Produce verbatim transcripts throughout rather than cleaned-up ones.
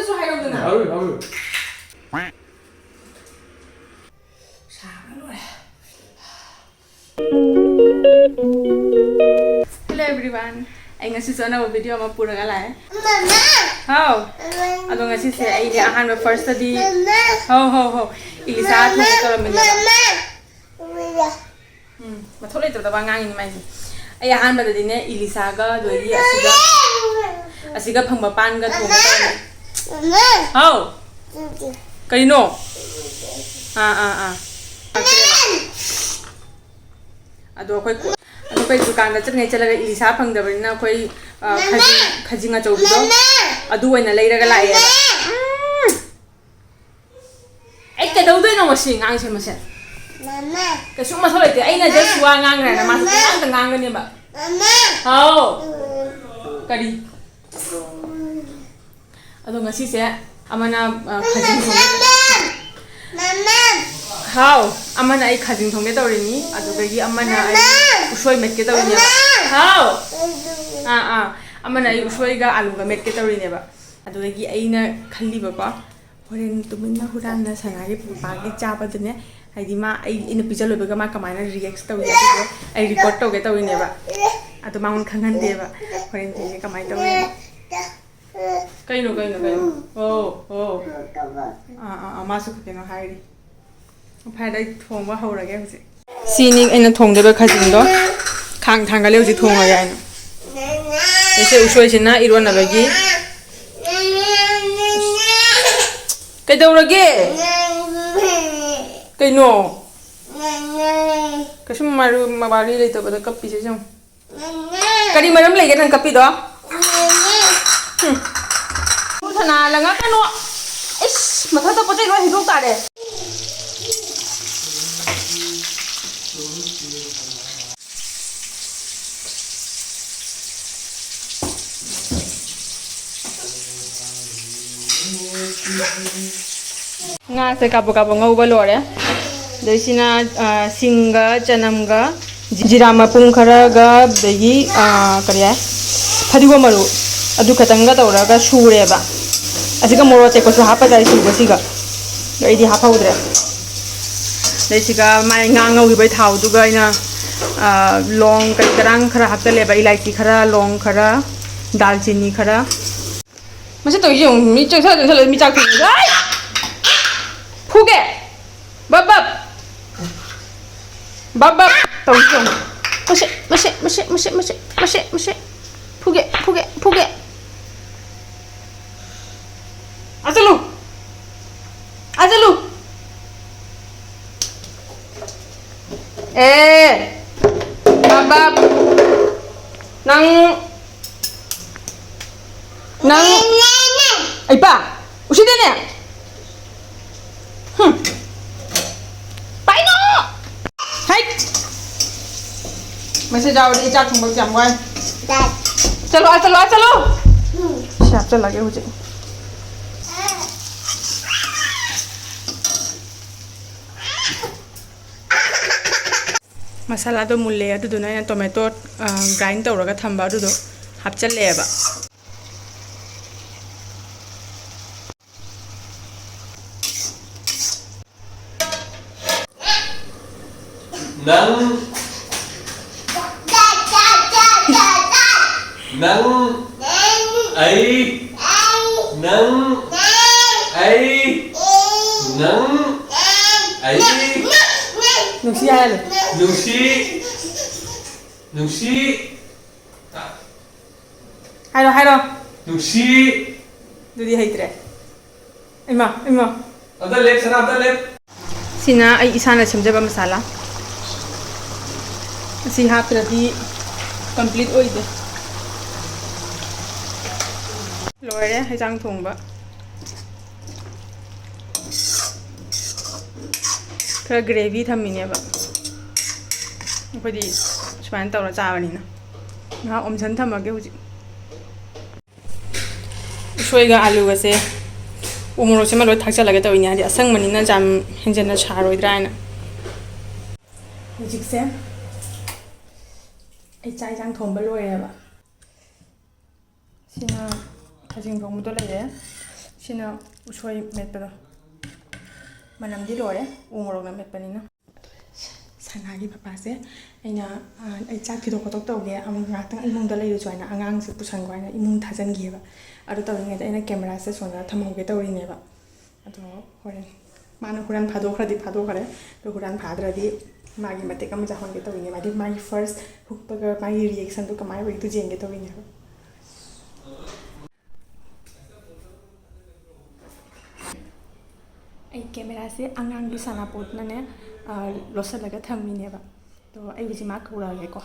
ꯁꯨ ꯍꯥꯏꯔꯧꯗꯅ꯫ ꯍꯥꯎꯔꯤ, ꯍꯥꯎꯔꯤ꯫ ꯁꯥꯕꯅ ꯂꯣꯏꯔꯦ꯫ Hello everyone, ꯑꯩ ꯉꯁꯤꯁꯨ ꯑꯅꯧꯕ video ꯑꯃ ꯄꯨꯔꯒ ꯂꯥꯛꯑꯦ꯫ ꯃꯃꯥ! ꯍꯥꯎ꯫ ꯃꯃꯥ! ꯑꯗꯣ ꯉꯁꯤꯁꯦ ꯑꯩꯒꯤ ꯑꯍꯥꯟꯕ first ꯇꯗꯤ ꯃꯃꯥ! ꯍꯥꯎ, ꯍꯥꯎ, ꯍꯥꯎ꯫ ꯏꯂꯤꯁꯥ ꯊꯣꯡꯒꯦ ꯃꯃꯥ! ꯇꯧꯔꯝꯃꯤꯅꯦꯕ꯫ ꯃꯃꯥ! ꯎꯝ, ꯃꯊꯧ ꯂꯩꯇꯕꯗ ꯋꯥ ꯉꯥꯡꯉꯤꯅꯤ ꯃꯥꯏꯁꯦ꯫ ꯑꯩ ꯑꯍꯥꯟꯕꯗꯗꯤꯅꯦ, ꯏꯂꯤꯁꯥꯒ ꯑꯗꯒꯤ ꯑꯁꯤꯒ, ꯑꯁꯤꯒ ꯐꯪꯕ ꯄꯥꯟꯒ ꯊꯣꯡꯒꯦ ꯇꯧꯔꯝꯃꯤ꯫ ꯃꯃꯥ! ꯍꯥꯎ꯫ ꯀꯔꯤꯅꯣ? ꯑꯥ, ꯑꯥ, ꯑꯥ꯫ ꯑꯗꯣ ꯑꯩꯈꯣꯏ ꯀꯣ-, ꯑꯗꯣ ꯑꯩꯈꯣꯏ ꯗꯨꯀꯥꯟꯗ ꯆꯠꯂꯤꯉꯩ ꯆꯠꯂꯒ ꯏꯂꯤꯁꯥ ꯐꯪꯗꯕꯅꯤꯅ ꯑꯩꯈꯣꯏ, ꯑ, ꯃꯃꯥ! ꯈꯖꯤꯡ, ꯈꯖꯤꯡ ꯑꯆꯧꯕꯤꯗꯣ ꯃꯃꯥ! ꯑꯗꯨ ꯑꯣꯏꯅ ꯂꯩꯔꯒ ꯂꯥꯛꯑꯦꯕ꯫ ꯃꯃꯥ! ꯎꯝ꯫ ꯑꯩ ꯀꯩꯗꯧꯗꯣꯏꯅꯣ ꯉꯁꯤ ꯑꯉꯥꯡꯁꯦ ꯃꯁꯦ? ꯃꯃꯥ! ꯀꯩꯁꯨ ꯃꯊꯧ ꯂꯩꯇꯦ꯫ ꯑꯩꯅ just ꯋꯥ ꯉꯥꯡꯈ꯭ꯔꯦꯅ ꯃꯥꯁꯨ ꯃꯃꯥ! ꯄꯨꯡꯉꯥꯡꯗ ꯉꯥꯡꯒꯅꯦꯕ꯫ ꯃꯃꯥ! ꯍꯥꯎ꯫ ꯎꯝ꯫ ꯀꯔꯤ? ꯎꯝ꯫ ꯑꯗꯣ ꯉꯁꯤꯁꯦ ꯑꯃꯅ, ꯑ, ꯈꯥꯖꯤꯡ ꯊꯣꯡꯒꯦ꯫ ꯃꯃꯥ! ꯃꯃꯥ! ꯍꯥꯎ꯫ ꯑꯃꯅ ꯑꯩ ꯈꯥꯖꯤꯡ ꯊꯣꯡꯒꯦ ꯇꯧꯔꯤꯅꯤ, ꯑꯗꯨꯗꯒꯤ ꯑꯃꯅ ꯑꯩ ꯃꯃꯥ! ꯎꯁꯣꯏ ꯃꯦꯠꯀꯦ ꯇꯧꯔꯤꯅꯦꯕ꯫ ꯃꯃꯥ! ꯍꯥꯎ꯫ ꯑꯥ, ꯑꯥ꯫ ꯑꯃꯅ ꯑꯩ ꯎꯁꯣꯏꯒ ꯑꯂꯨꯒ ꯃꯦꯠꯀꯦ ꯇꯧꯔꯤꯅꯦꯕ꯫ ꯑꯗꯨꯗꯒꯤ ꯑꯩꯅ ꯈꯜꯂꯤꯕꯀꯣ, ꯍꯣꯔꯦꯟ ꯇꯨꯃꯤꯟꯅ ꯍꯨꯔꯥꯟꯅ ꯁꯅꯥꯒꯤ ꯄꯨꯄꯥꯒꯤ ꯆꯥꯕꯗꯨꯅꯦ, ꯍꯥꯏꯗꯤ ꯃꯥ ꯑꯩ, ꯑꯩꯅ ꯄꯤꯖ ꯂꯣꯏꯕꯒ ꯃꯥ ꯀꯃꯥꯏꯅ react ꯇꯧꯏ ꯑꯗꯨꯗꯣ ꯑꯩ record ꯇꯧꯒꯦ ꯇꯧꯔꯤꯅꯦꯕ꯫ ꯑꯗꯣ ꯃꯉꯣꯟꯗ ꯈꯪꯍꯟꯗꯦꯕ꯫ ꯍꯣꯔꯦꯟ ꯆꯦꯁꯦ ꯀꯃꯥꯏꯅ ꯇꯧꯔꯤꯅꯣ? ꯀꯩꯅꯣ, ꯀꯩꯅꯣ, ꯀꯩꯅꯣ? ꯑꯣ, ꯑꯣ꯫ ꯑꯥ, ꯑꯥ, ꯑꯥ, ꯃꯥꯁꯨ ꯀꯩꯅꯣ ꯍꯥꯏꯔꯤ꯫ ꯐꯔꯦ, ꯑꯩ ꯊꯣꯡꯕ ꯍꯧꯔꯒꯦ ꯍꯧꯖꯤꯛ꯫ ꯁꯤꯅꯤ ꯑꯩꯅ ꯊꯣꯡꯗꯣꯏꯕ ꯈꯥꯖꯤꯡꯗꯣ꯫ ꯈꯥꯡ ꯊꯥꯡꯒꯠꯂꯦ ꯍꯧꯖꯤꯛ ꯊꯣꯡꯉꯒꯦ ꯍꯥꯏꯅ꯫ ꯁꯤꯁꯦ ꯎꯁꯣꯏꯁꯤꯅ ꯏꯔꯣꯟꯅꯕꯒꯤ꯫ ꯀꯩꯗꯧꯔꯒꯦ? ꯀꯩꯅꯣ? ꯀꯩꯁꯨꯝ ꯃꯔꯨ ꯃꯕꯥꯔꯤ ꯂꯩꯇꯕꯗ ꯀꯞꯄꯤꯁꯦ ꯌꯦꯡꯉꯨ꯫ ꯀꯔꯤ ꯃꯔꯝ ꯂꯩꯒꯦ ꯅꯪ ꯀꯞꯄꯤꯗꯣ? ꯍꯨꯝ꯫ ꯁꯅꯥ ꯂꯪꯉꯛꯀꯅꯣ꯫ ꯏꯁ, ꯃꯊꯛꯇ ꯄꯣꯠ ꯆꯩ ꯂꯣꯏ ꯍꯩꯗꯣꯛ ꯇꯥꯔꯦ꯫ ꯉꯥꯁꯦ ꯀꯥꯕꯛ ꯀꯥꯕꯛ ꯉꯧꯕ ꯂꯣꯏꯔꯦ꯫ ꯑꯗꯩꯁꯤꯅ, ꯑ, ꯁꯤꯡꯒ ꯆꯅꯝꯒ ꯖꯤꯔꯥ ꯃꯄꯨꯝ ꯈꯔꯒ, ꯑꯗꯒꯤ, ꯑ, ꯀꯔꯤ ꯍꯥꯏ, ꯐꯗꯤꯒꯣꯝ ꯃꯔꯨ, ꯑꯗꯨ ꯈꯛꯇꯪꯒ ꯇꯧꯔꯒ ꯁꯨꯔꯦꯕ꯫ ꯑꯁꯤꯒ ꯃꯣꯔꯣꯛ ꯑꯇꯦꯛꯄꯁꯨ ꯍꯥꯞꯄ ꯌꯥꯏ ꯁꯨꯕꯁꯤꯒ꯫ ꯑꯗꯣ ꯑꯩꯗꯤ ꯍꯥꯞꯍꯧꯗ꯭ꯔꯦ꯫ ꯑꯗꯩ ꯁꯤꯒ ꯃꯥꯏ ꯉꯥ ꯉꯧꯈꯤꯕꯩ ꯊꯥꯎꯗꯨꯒ ꯑꯩꯅ, ꯑ, ꯂꯣꯡ ꯀꯔꯤ ꯀꯔꯥꯡ ꯈꯔ ꯍꯥꯞꯆꯜꯂꯦꯕ, ꯏꯂꯥꯏꯆꯤ ꯈꯔ, ꯂꯣꯡ ꯈꯔ, ꯗꯥꯜꯆꯤꯅꯤ ꯈꯔ꯫ ꯃꯁꯤ ꯇꯧꯔꯤꯁꯦ ꯌꯦꯡꯉꯨ, ꯃꯤ ꯆꯪꯁꯜꯂ ꯆꯪꯁꯜꯂ ꯃꯤ ꯆꯥꯛ ꯊꯣꯡꯉꯤ꯫ ꯑꯥꯏ! ꯐꯨꯒꯦ! ꯕꯞ ꯕꯞ! ꯕꯞ ꯕꯞ! ꯇꯧꯔꯤꯁꯦ ꯌꯦꯡꯉꯨ꯫ ꯃꯁꯤ, ꯃꯁꯤ, ꯃꯁꯤ꯫ ꯐꯨꯒꯦ, ꯐꯨꯒꯦ, ꯐꯨꯒꯦ! ꯑꯥ ꯆꯠꯂꯨ! ꯑꯥ ꯆꯠꯂꯨ! ꯑꯦ! ꯕꯞ ꯕꯞ! ꯅꯪ ꯅꯪ ꯑꯩ ꯄꯥ ꯎꯁꯤꯗꯅꯦ꯫ ꯍꯨꯝ꯫ ꯄꯥꯏꯅꯣ꯫ ꯍꯩꯠ꯫ ꯃꯁꯤ ꯌꯥꯎꯔꯗꯤ ꯑꯩ ꯆꯥꯛ ꯊꯣꯡꯕ ꯌꯥꯝ ꯋꯥꯏ꯫ ꯆꯠꯂꯣ ꯑꯥ ꯆꯠꯂꯣ ꯑꯥ ꯆꯠꯂꯣ꯫ ꯁꯤ ꯍꯥꯞꯆꯜꯂꯒꯦ ꯍꯧꯖꯤꯛ꯫ ꯃꯁꯥꯂꯥꯗꯣ ꯃꯨꯜꯂꯦ, ꯑꯗꯨꯗꯨꯅ ꯑꯩꯅ ꯇꯣꯃꯦꯇꯣ, ꯑ, ꯒ꯭ꯔꯥꯏꯟ ꯇꯧꯔꯒ ꯊꯝꯕ ꯑꯗꯨꯗꯣ ꯍꯥꯞꯆꯜꯂꯛꯑꯦꯕ꯫ ꯅꯪ ꯅꯪ ꯑꯩ ꯅꯪ ꯑꯩ ꯅꯪ ꯑꯩ ꯅꯨꯡꯁꯤ ꯍꯥꯏꯔꯦ꯫ ꯅꯨꯡꯁꯤ ꯅꯨꯡꯁꯤ ꯍꯥꯏꯔꯣ ꯍꯥꯏꯔꯣ꯫ ꯅꯨꯡꯁꯤ ꯑꯗꯨꯗꯤ ꯍꯩꯇ꯭ꯔꯦ꯫ ꯏꯃꯥ ꯏꯃꯥ꯫ ꯑꯝꯇ ꯂꯦꯞ ꯁꯅꯥ ꯑꯝꯇ ꯂꯦꯞ꯫ ꯁꯤꯅ ꯑꯩ ꯏꯁꯥꯅ ꯁꯦꯝꯖꯕ ꯃꯁꯥꯂꯥ꯫ ꯑꯁꯤ ꯍꯥꯞꯇ꯭ꯔꯗꯤ ꯀꯝꯄ꯭ꯂꯤꯠ ꯑꯣꯏꯗꯦ꯫ ꯂꯣꯏꯔꯦ ꯍꯩꯖꯥꯡ ꯊꯣꯡꯕ꯫ ꯈꯔ ꯒ꯭ꯔꯦꯚꯤ ꯊꯝꯃꯤꯅꯦꯕ꯫ ꯑꯩꯈꯣꯏꯗꯤ ꯁꯨꯃꯥꯏꯅ ꯇꯧꯔ ꯆꯥꯕꯅꯤꯅ꯫ ꯉꯥꯏꯍꯥꯛ ꯑꯣꯝꯁꯟ ꯊꯝꯃꯒꯦ ꯍꯧꯖꯤꯛ꯫ ꯎꯁꯣꯏꯒ ꯑꯥꯂꯨꯒꯁꯦ ꯎ ꯃꯣꯔꯣꯛꯁꯦ ꯑꯃ ꯂꯣꯏ ꯊꯥꯛꯆꯜꯂꯒꯦ ꯇꯧꯔꯤꯅꯦ, ꯍꯥꯏꯗꯤ ꯑꯁꯪꯕꯅꯤꯅ ꯌꯥꯝ ꯍꯦꯟꯖꯟꯅ ꯁꯥꯔꯣꯏꯗ꯭ꯔꯥ ꯍꯥꯏꯅ꯫ ꯍꯧꯖꯤꯛꯁꯦ ꯑꯩ ꯆꯥꯛ ꯏꯟꯁꯥꯡ ꯊꯣꯡꯕ ꯂꯣꯏꯔꯦꯕ꯫ ꯁꯤꯅ ꯈꯥꯖꯤꯡ ꯊꯣꯡꯕꯗꯣ ꯂꯩꯔꯦ꯫ ꯁꯤꯅ ꯎꯁꯣꯏ ꯃꯦꯠꯄꯗꯣ꯫ ꯃꯅꯝꯗꯤ ꯂꯣꯏꯔꯦ, ꯎ ꯃꯣꯔꯣꯛꯅ ꯃꯦꯠꯄꯅꯤꯅ꯫ ꯁꯅꯥꯒꯤ ꯄꯄꯥꯁꯦ ꯑꯩꯅ, ꯑ, ꯑꯩ ꯆꯥꯛ ꯊꯤꯗꯣꯛ ꯈꯣꯠꯇꯣꯛ ꯇꯧꯒꯦ, ꯑꯃꯨꯛ ꯉꯥꯏꯍꯥꯛꯇꯪ ꯏꯃꯨꯡꯗ ꯂꯩꯔꯨꯆꯣ ꯍꯥꯏꯅ ꯑꯉꯥꯡꯁꯦ ꯄꯨꯁꯟꯈꯣ ꯍꯥꯏꯅ ꯏꯃꯨꯡ ꯊꯥꯖꯤꯟꯈꯤꯑꯕ꯫ ꯑꯗꯨ ꯇꯧꯔꯤꯉꯩꯗ ꯑꯩꯅ ꯀꯦꯃꯦꯔꯥꯁꯦ ꯁꯣꯝꯗ ꯊꯝꯍꯧꯒꯦ ꯇꯧꯔꯤꯅꯦꯕ꯫ ꯑꯗꯣ ꯍꯣꯔꯦꯟ ꯃꯥꯅ ꯍꯨꯔꯥꯟ ꯐꯥꯗꯣꯛꯈ꯭ꯔꯗꯤ ꯐꯥꯗꯣꯛꯈ꯭ꯔꯦ, ꯑꯗꯣ ꯍꯨꯔꯥꯟ ꯐꯥꯗ꯭ꯔꯗꯤ ꯃꯥꯒꯤ ꯃꯇꯦꯛ ꯑꯃ ꯆꯥꯍꯟꯒꯦ ꯇꯧꯔꯤꯅꯦ꯫ ꯃꯥꯗꯤ ꯃꯥꯒꯤ ꯐꯥꯔꯁ ꯍꯨꯛꯄꯒ ꯃꯥꯒꯤ ꯔꯤꯌꯦꯛꯁꯟꯗꯣ ꯀꯃꯥꯏꯅ ꯑꯣꯏꯗꯣ ꯌꯦꯡꯒꯦ ꯇꯧꯔꯤꯅꯦꯕ꯫ ꯑꯩ ꯀꯦꯃꯦꯔꯥꯁꯦ ꯑꯉꯥꯡꯒꯤ ꯁꯥꯟꯅꯄꯣꯠꯅꯅꯦ, ꯑ, ꯂꯣꯠꯁꯤꯜꯂꯒ ꯊꯝꯃꯤꯅꯦꯕ꯫ ꯑꯗꯣ ꯑꯩ ꯍꯧꯖꯤꯛ ꯃꯥ ꯀꯧꯔꯛꯑꯒꯦꯀꯣ꯫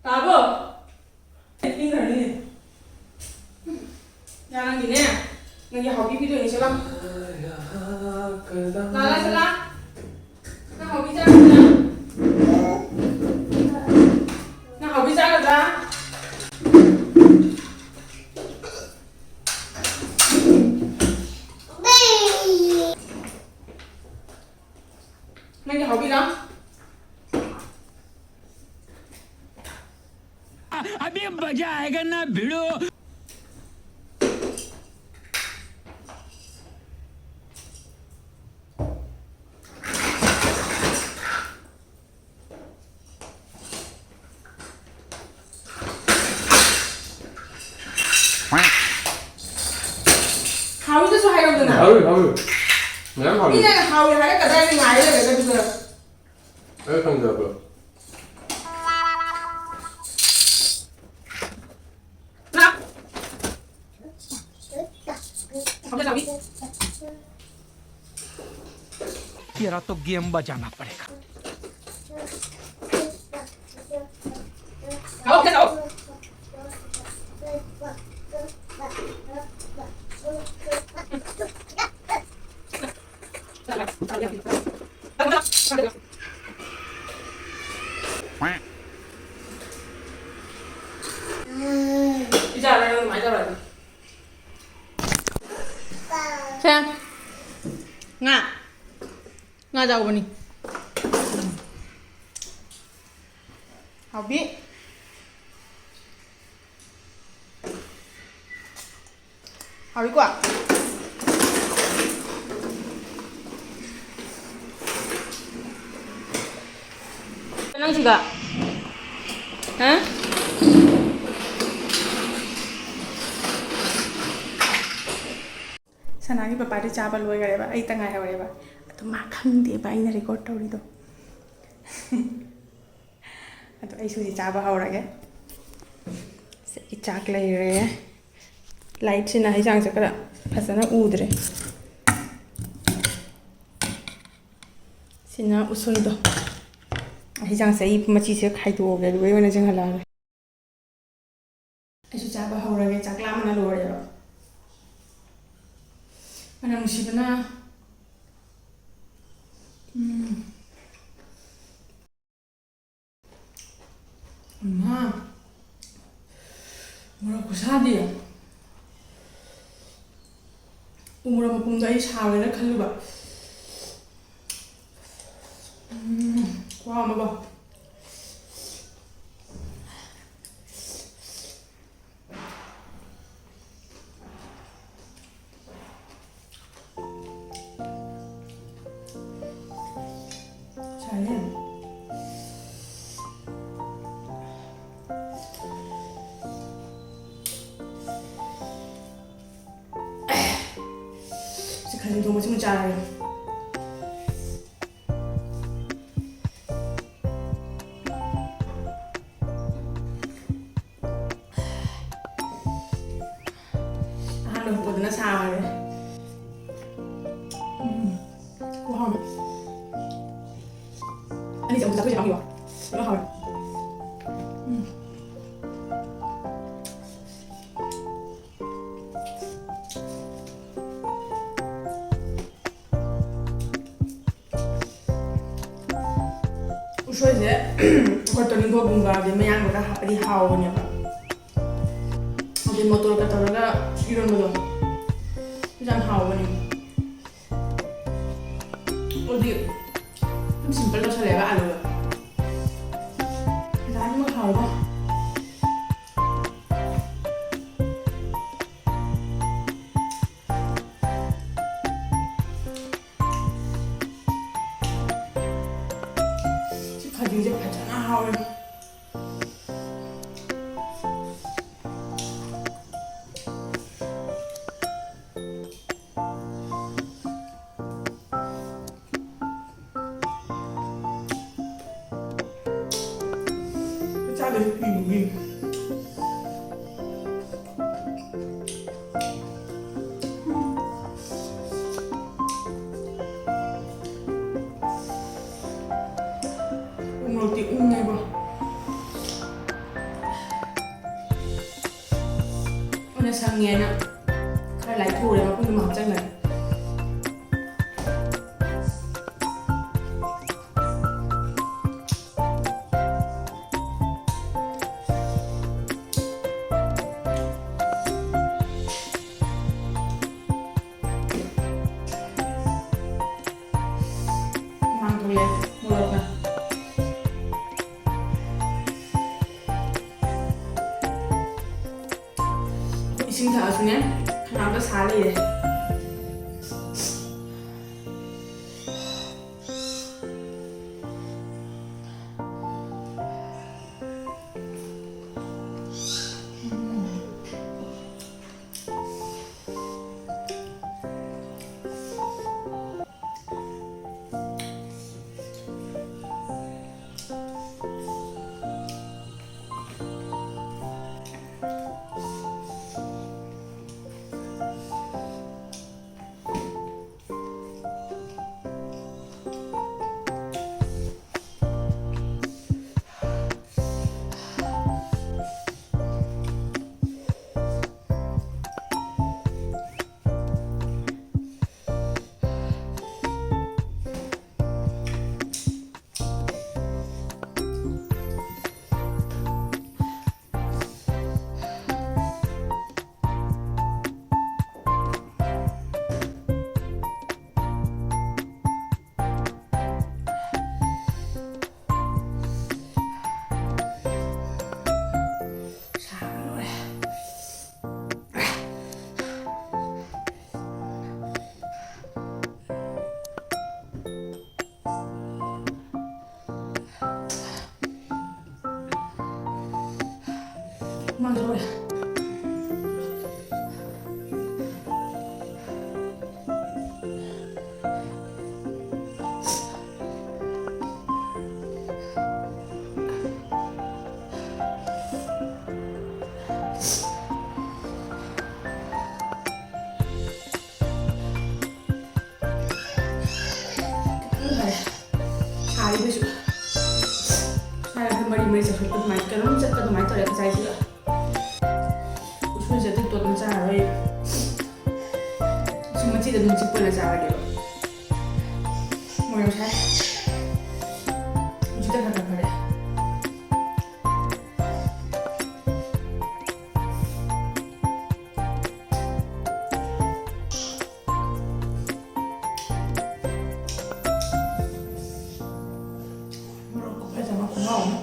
ꯇꯥꯕꯣ? ꯏꯪꯈ꯭ꯔꯅꯤꯅꯦ꯫ ꯌꯥꯔꯝꯒꯦꯅꯦ꯫ ꯅꯪꯒꯤ ꯍꯥꯎꯕꯤ ꯄꯤꯗꯣꯏꯅꯦ, ꯆꯠꯂꯣ꯫ ꯂꯥ, ꯂꯥ, ꯆꯠꯂꯣ꯫ ꯅꯪ ꯍꯥꯎꯕꯤ ꯆꯥꯒꯗ꯭ꯔꯥ? ꯅꯪ ꯍꯥꯎꯕꯤ ꯆꯥꯒꯗ꯭ꯔꯥ? ꯅꯪꯒꯤ ꯍꯥꯎꯕꯤꯔꯣ? अभी मजा आएगा ना भिड़ो। ꯍꯥꯎꯏꯗꯁꯨ ꯍꯥꯏꯔꯧꯗꯅ꯫ ꯍꯥꯎꯏ, ꯍꯥꯎꯏ꯫ ꯃꯌꯥꯝ ꯍꯥꯎꯏ꯫ ꯃꯤꯅ ꯍꯥꯎꯏ ꯍꯥꯏꯔ ꯀꯗꯥꯏꯗ ꯉꯥꯏꯔ ꯂꯩꯔꯒ ꯑꯗꯨꯒ꯫ ꯑꯩ ꯈꯪꯗꯕ꯭ꯔꯣ? ꯂꯥꯛ꯫ ꯍꯥꯎꯏ, ꯍꯥꯎꯏ꯫ तेरा तो गेम बजाना पड़ेगा। ꯂꯥꯛꯑꯣ, ꯁꯤꯗ ꯂꯥꯛꯑꯣ꯫ ꯄꯤꯖꯔꯣ, ꯅꯪ ꯑꯗꯨꯃꯥꯏꯅ ꯇꯧꯔꯗꯤ꯫ ꯁꯦ꯫ ꯉꯥ꯫ ꯉꯥ ꯆꯥꯎꯕꯅꯤ꯫ ꯍꯥꯎꯕꯤ꯫ ꯍꯥꯎꯏꯀꯣ? ꯅꯪ ꯁꯤꯒ? ꯍꯥ? ꯁꯅꯥꯒꯤ ꯄꯄꯥꯗꯤ ꯆꯥꯕ ꯂꯣꯏꯈꯔꯦꯕ, ꯑꯩꯇ ꯉꯥꯏꯍꯧꯔꯦꯕ꯫ ꯑꯗꯣ ꯃꯥ ꯈꯪꯗꯦꯕ ꯑꯩꯅ record ꯇꯧꯔꯤꯗꯣ꯫ ꯑꯗꯣ ꯑꯩꯁꯨ ꯍꯧꯖꯤꯛ ꯆꯥꯕ ꯍꯧꯔꯒꯦ꯫ ꯁꯤꯒꯤ ꯆꯥꯛ ꯂꯩꯔꯦ꯫ Lightꯁꯤꯅ ꯍꯩꯖꯥꯡꯁꯦ ꯈꯔ ꯐꯖꯅ ꯎꯗ꯭ꯔꯦ꯫ ꯁꯤꯅ ꯎꯁꯣꯏꯗꯣ꯫ ꯍꯩꯖꯥꯡꯁꯦ ꯑꯩ ꯃꯆꯤꯁꯦ ꯈꯥꯏꯗꯣꯛꯑꯒꯦ, ꯑꯗꯨꯒ ꯑꯩ ꯑꯣꯏꯅ ꯆꯪꯍꯜꯂꯛꯑꯒꯦ꯫ ꯑꯩꯁꯨ ꯆꯥꯕ ꯍꯧꯔꯒꯦ, ꯆꯥꯛ ꯂꯥꯝꯕꯅ ꯂꯣꯏꯔꯦꯕ꯫ ꯃꯅꯝ ꯅꯨꯡꯁꯤꯕꯅ꯫ ꯎꯝ꯫ ꯏꯃꯥ, ꯃꯣꯔꯣꯛ ꯈꯨꯁꯥꯗꯤ꯫ ꯎ ꯃꯣꯔꯣꯛ ꯃꯄꯨꯝꯗꯣ ꯑꯩ ꯁꯥꯔꯣꯏꯅ ꯈꯜꯂꯨꯕ꯫ ꯎꯝ, ꯈꯨꯍꯥꯎ ꯑꯃꯀꯣ꯫ ꯁꯥꯏꯍꯦ꯫ ꯁꯤ ꯈꯖꯤꯡ ꯊꯣꯡꯕꯁꯤꯃ ꯆꯥꯔꯒꯦ꯫ ꯑꯍꯥꯟꯕ ꯍꯧꯕꯗꯅ ꯁꯥꯔꯦ꯫ ꯎꯝ꯫ ꯈꯨꯍꯥꯎ ꯑꯃ꯫ ꯑꯅꯤꯁꯦ ꯑꯃꯨꯛ ꯆꯥꯊꯣꯛꯁꯦ ꯂꯥꯎꯅꯤꯕ꯫ ꯂꯣꯏ ꯍꯥꯎꯔꯦ꯫ ꯎꯝ꯫ ꯎꯁꯣꯏꯁꯦ ꯑꯩꯈꯣꯏ ꯇꯣꯅꯤꯡꯈꯣꯛꯒꯨꯝꯕ ꯑꯗꯩ ꯃꯌꯥꯡꯕꯗ ꯍꯥꯞꯄꯗꯤ ꯍꯥꯎꯕꯅꯦꯕ꯫ ꯑꯗꯩ ꯃꯣꯇꯣꯔꯒ ꯇꯧꯔꯒ ꯏꯔꯣꯟꯕꯗꯣ, ꯑꯗꯨꯁꯨ ꯌꯥꯝ ꯍꯥꯎꯕꯅꯦ꯫ ꯑꯗꯨꯗꯤ ꯑꯗꯨꯝ simple ꯇꯧꯁꯜꯂꯦꯕ ꯑꯂꯨꯒ꯫ ꯗꯥꯜ ꯁꯤꯡꯁꯦ ꯐꯖꯅ ꯍꯥꯎꯔꯦ꯫ ꯆꯥꯗꯣꯏꯁꯦ ꯄꯤꯕꯒꯤ꯫ ꯎꯃꯣꯔꯣꯛꯇꯤ ꯎꯪꯉꯦꯕ꯫ ꯑꯩꯅ ꯁꯪꯉꯦꯅ ꯈꯔ ꯂꯥꯏꯊꯣꯛꯎꯔꯦ, ꯃꯈꯨꯝꯗꯨꯃ ꯍꯥꯞꯆꯟꯈ꯭ꯔꯦ꯫ ꯍꯨꯃꯥꯡ ꯊꯣꯛꯂꯛꯑꯦ ꯃꯣꯔꯣꯛꯅ꯫ ꯏꯁꯤꯡ ꯊꯛꯑꯁꯨꯅꯦ, ꯈꯅꯥꯎꯗ ꯁꯥ ꯂꯩꯔꯦ꯫ ꯍꯨꯃꯥꯡ ꯁꯧꯔꯦ꯫ ꯈꯤꯇꯪ ꯐꯔꯦ꯫ ꯁꯥꯔꯤꯕꯁꯨ꯫ ꯁꯥꯔꯒ ꯃꯔꯤ ꯃꯔꯤ ꯆꯠꯈꯠꯄ ꯑꯗꯨꯃꯥꯏꯅ, ꯀꯩꯅꯣꯝ ꯆꯠꯄ ꯑꯗꯨꯃꯥꯏꯅ ꯇꯧꯔꯦ ꯉꯁꯥꯏꯁꯤꯗ꯫ ꯎꯁꯣꯏꯁꯦ ꯑꯇꯩ ꯇꯣꯠꯅ ꯆꯥꯔꯔꯣꯏ꯫ ꯁꯨꯝ ꯃꯆꯤꯗ ꯑꯗꯨꯝ ꯆꯤꯛꯄ ꯑꯣꯏꯅ ꯆꯥꯔꯒꯦꯕ꯫ ꯃꯣꯔꯣꯛ ꯁꯥꯏ꯫ ꯍꯧꯖꯤꯛꯇ ꯈꯔ ꯈꯔ ꯐꯔꯦ꯫ ꯃꯣꯔꯣꯛ ꯈꯨꯐꯖ ꯑꯃ, ꯈꯨꯍꯥꯎ ꯑꯃ꯫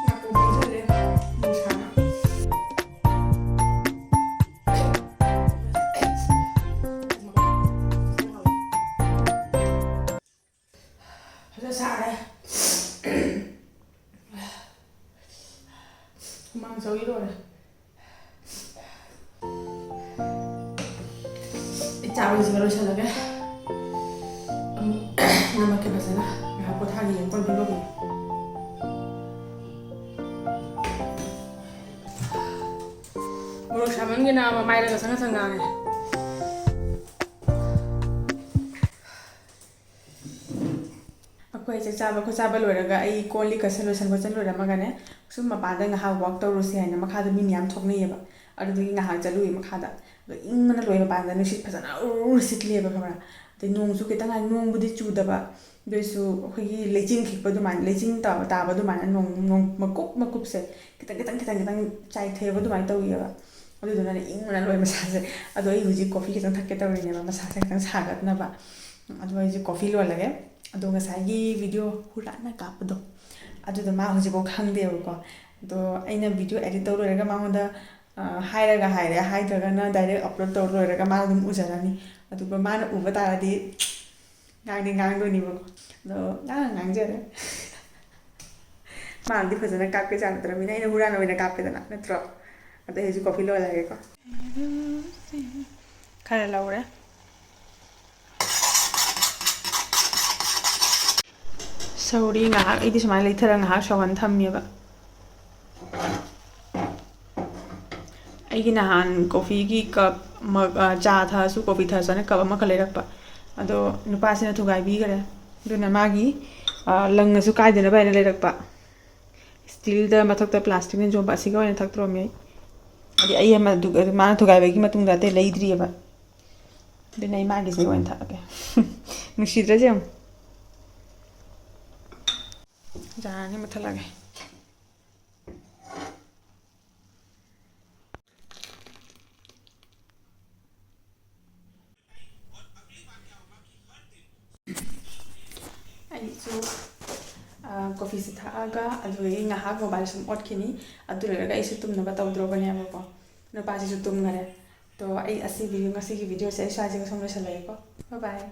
ꯅꯥꯀꯣꯡ ꯄꯪꯁꯤꯜꯂꯦ ꯅꯨꯡꯁꯥꯅ꯫ ꯐꯖ ꯁꯥꯔꯦ꯫ ꯍꯨꯃꯥꯡ ꯁꯧꯏ ꯂꯣꯏꯔꯦ꯫ ꯑꯩ ꯆꯥꯕꯁꯤꯒ ꯂꯣꯏꯁꯤꯜꯂꯒꯦ꯫ ꯑꯃꯨꯛ ꯅꯝꯃꯛꯀꯦ ꯐꯖꯅ꯫ ꯉꯥꯏꯍꯥꯛ ꯄꯣꯊꯥꯈꯤꯒꯦ, ꯀꯣꯟ ꯐꯦꯡꯗꯣꯛꯈꯤꯒꯦ꯫ ꯃꯃꯟꯒꯤꯅ ꯃꯃꯥꯏꯗ ꯉꯁꯪ ꯉꯁꯪ ꯉꯥꯡꯉꯦ꯫ ꯑꯩꯈꯣꯏ ꯆꯥꯛ ꯆꯥꯕ ꯈꯣꯠꯆꯥꯕ ꯂꯣꯏꯔꯒ ꯑꯩ ꯀꯣꯜ ꯂꯤꯛꯀꯁꯦ ꯂꯣꯏꯁꯟ ꯈꯣꯠꯆꯟ ꯂꯣꯏꯔꯝꯃꯒꯅꯦ, ꯁꯨꯝ ꯃꯄꯥꯟꯗ ꯉꯥꯏꯍꯥꯛ ꯋꯥꯛ ꯇꯧꯔꯨꯁꯦ ꯍꯥꯏꯅ ꯃꯈꯥꯗ ꯃꯤ ꯃꯌꯥꯝ ꯊꯣꯛꯅꯩꯌꯦꯕ꯫ ꯑꯗꯨꯗꯨꯒꯤ ꯉꯥꯏꯍꯥꯛ ꯆꯠꯂꯨꯏ ꯃꯈꯥꯗ꯫ ꯑꯗꯣ ꯏꯪꯕꯅ ꯂꯣꯏ, ꯃꯄꯥꯟꯗ ꯅꯨꯡꯁꯤꯠ ꯐꯖꯅ ꯎꯔꯨꯔꯨ ꯁꯤꯠꯂꯦꯕ, ꯈꯪꯕ꯭ꯔꯥ? ꯑꯗꯩ ꯅꯣꯡꯁꯨ ꯈꯤꯇꯪ ꯍꯥꯏ, ꯅꯣꯡꯕꯨꯗꯤ ꯆꯨꯗꯕ, ꯑꯗꯨ ꯑꯣꯏꯁꯨ ꯑꯩꯈꯣꯏꯒꯤ ꯂꯩꯆꯤꯟ ꯈꯤꯛꯄ ꯑꯗꯨꯃꯥꯏꯅ, ꯂꯩꯆꯤꯟ ꯇꯥꯕ, ꯇꯥꯕ ꯑꯗꯨꯃꯥꯏꯅ ꯅꯣꯡ, ꯅꯣꯡ ꯃꯀꯨꯞ ꯃꯀꯨꯞꯁꯦ ꯈꯤꯇꯪ ꯈꯤꯇꯪ ꯈꯤꯇꯪ ꯈꯤꯇꯪ ꯆꯥꯏꯊꯩꯑꯕ, ꯑꯗꯨꯃꯥꯏꯅ ꯇꯧꯋꯦꯕ꯫ ꯑꯗꯨꯗꯨꯅꯅꯦ ꯏꯪꯕꯅ ꯂꯣꯏ ꯃꯁꯥꯁꯦ꯫ ꯑꯗꯣ ꯑꯩ ꯍꯧꯖꯤꯛ ꯀꯣꯐꯤ ꯈꯤꯇꯪ ꯊꯛꯀꯦ ꯇꯧꯔꯤꯅꯦꯕ, ꯃꯁꯥꯁꯦ ꯈꯤꯇꯪ ꯁꯥꯒꯠꯅꯕ꯫ ꯑꯗꯣ ꯑꯩꯁꯦ ꯀꯣꯐꯤ ꯂꯣꯜꯂꯒꯦ꯫ ꯑꯗꯣ ꯉꯁꯥꯏꯒꯤ ꯚꯤꯗꯤꯑꯣ ꯍꯨꯔꯥꯟꯅ ꯀꯥꯞꯄꯗꯣ, ꯑꯗꯨꯗꯣ ꯃꯥ ꯍꯧꯖꯤꯛꯐꯥꯎ ꯈꯪꯗꯦꯕꯀꯣ꯫ ꯑꯗꯣ ꯑꯩꯅ ꯚꯤꯗꯤꯑꯣ ꯑꯦꯗꯤꯠ ꯇꯧ ꯂꯣꯏꯔꯒ ꯃꯉꯣꯟꯗ, ꯑ, ꯍꯥꯏꯔꯒ ꯍꯥꯏꯔꯦ, ꯍꯥꯏꯗ꯭ꯔꯒꯅ ꯗꯥꯏꯔꯦꯛ ꯑꯞꯂꯣꯗ ꯇꯧꯔ ꯂꯣꯏꯔꯒ ꯃꯥꯅ ꯑꯗꯨꯝ ꯎꯖꯔꯅꯤ꯫ ꯑꯗꯨꯒ ꯃꯥꯅ ꯎꯕ ꯇꯥꯔꯗꯤ ꯉꯥꯡꯗꯤ ꯉꯥꯡꯗꯣꯏꯅꯦꯕꯀꯣ꯫ ꯑꯗꯣ ꯉꯥꯡ ꯉꯥꯡꯖꯔꯦ꯫ ꯃꯥꯅꯗꯤ ꯐꯖꯅ ꯀꯥꯞꯀꯦ ꯆꯥꯟꯅꯗ꯭ꯔꯕꯅꯤꯅ ꯑꯩꯅ ꯍꯨꯔꯥꯟ ꯑꯣꯏꯅ ꯀꯥꯞꯄꯦꯗꯅ, ꯅꯠꯇ꯭ꯔꯣ? ꯑꯗꯣ ꯑꯩ ꯍꯧꯖꯤꯛ ꯀꯣꯐꯤ ꯂꯣꯜꯂꯒꯦꯀꯣ꯫ ꯈꯔ ꯂꯧꯔꯦ꯫ ꯁꯧꯔꯤ ꯉꯥꯏꯍꯥꯛ, ꯑꯩꯗꯤ ꯁꯨꯃꯥꯏꯅ ꯂꯩꯊꯔꯒ ꯉꯥꯏꯍꯥꯛ ꯁꯧꯍꯟ ꯊꯝꯃꯦꯕ꯫ ꯑꯩꯒꯤ ꯅꯍꯥꯟ ꯀꯣꯐꯤꯒꯤ ꯀꯞ, ꯃꯒ, ꯑ, ꯆꯥ ꯊꯛꯑꯁꯨ, ꯀꯣꯐꯤ ꯊꯛꯑꯁꯨ ꯍꯥꯏꯅ ꯀꯞ ꯑꯃꯈꯛ ꯂꯩꯔꯛꯄ꯫ ꯑꯗꯣ ꯅꯨꯄꯥꯁꯤꯅ ꯊꯨꯒꯥꯏꯕꯤꯈꯔꯦ꯫ ꯑꯗꯨꯅ ꯃꯥꯒꯤ, ꯑ, ꯂꯪꯉꯁꯨ ꯀꯥꯏꯗꯅꯕ ꯍꯥꯏꯅ ꯂꯩꯔꯛꯄ꯫ ꯁ꯭ꯇꯤꯜꯗ ꯃꯊꯛꯇ ꯄ꯭ꯂꯥꯁꯇꯤꯛꯅ ꯌꯣꯝꯕ ꯑꯁꯤꯒ ꯑꯣꯏꯅ ꯊꯛꯇ꯭ꯔꯣꯃꯤ ꯑꯩ꯫ ꯍꯥꯏꯗꯤ ꯑꯩ ꯑꯃ ꯑꯗꯨ, ꯃꯥꯅ ꯊꯨꯒꯥꯏꯕꯒꯤ ꯃꯇꯨꯡꯗ ꯑꯇꯩ ꯂꯩꯗ꯭ꯔꯤꯑꯕ꯫ ꯑꯗꯨꯅ ꯑꯩ ꯃꯥꯒꯤꯁꯦ ꯑꯣꯏꯅ ꯊꯛꯑꯒꯦ꯫ ꯅꯨꯡꯁꯤꯗ꯭ꯔꯁꯦ ꯌꯦꯡꯉꯨ꯫ ꯖꯥꯔꯅꯤ ꯃꯨꯠꯊꯠꯂꯒꯦ꯫ ꯑꯩꯁꯨ, ꯑ, ꯀꯣꯐꯤꯁꯦ ꯊꯛꯑꯒ ꯑꯗꯨꯗꯒꯤ ꯉꯥꯏꯍꯥꯛ ꯃꯣꯕꯥꯏꯜ ꯁꯨꯝ ꯑꯣꯠꯈꯤꯅꯤ꯫ ꯑꯗꯨ ꯂꯣꯏꯔꯒ ꯑꯩꯁꯨ ꯇꯨꯝꯅꯕ ꯇꯧꯗ꯭ꯔꯣꯕꯅꯦꯕꯀꯣ꯫ ꯅꯨꯄꯥꯁꯤꯁꯨ ꯇꯨꯝꯈꯔꯦ꯫ ꯑꯗꯣ ꯑꯩ ꯑꯁꯤꯒꯤ, ꯉꯁꯤꯒꯤ ꯚꯤꯗꯤꯑꯣꯁꯦ ꯑꯩ ꯁ꯭ꯋꯥꯏꯁꯤꯒ ꯁꯨꯝ ꯂꯣꯏꯁꯤꯜꯂꯒꯦꯀꯣ꯫ Bye bye꯫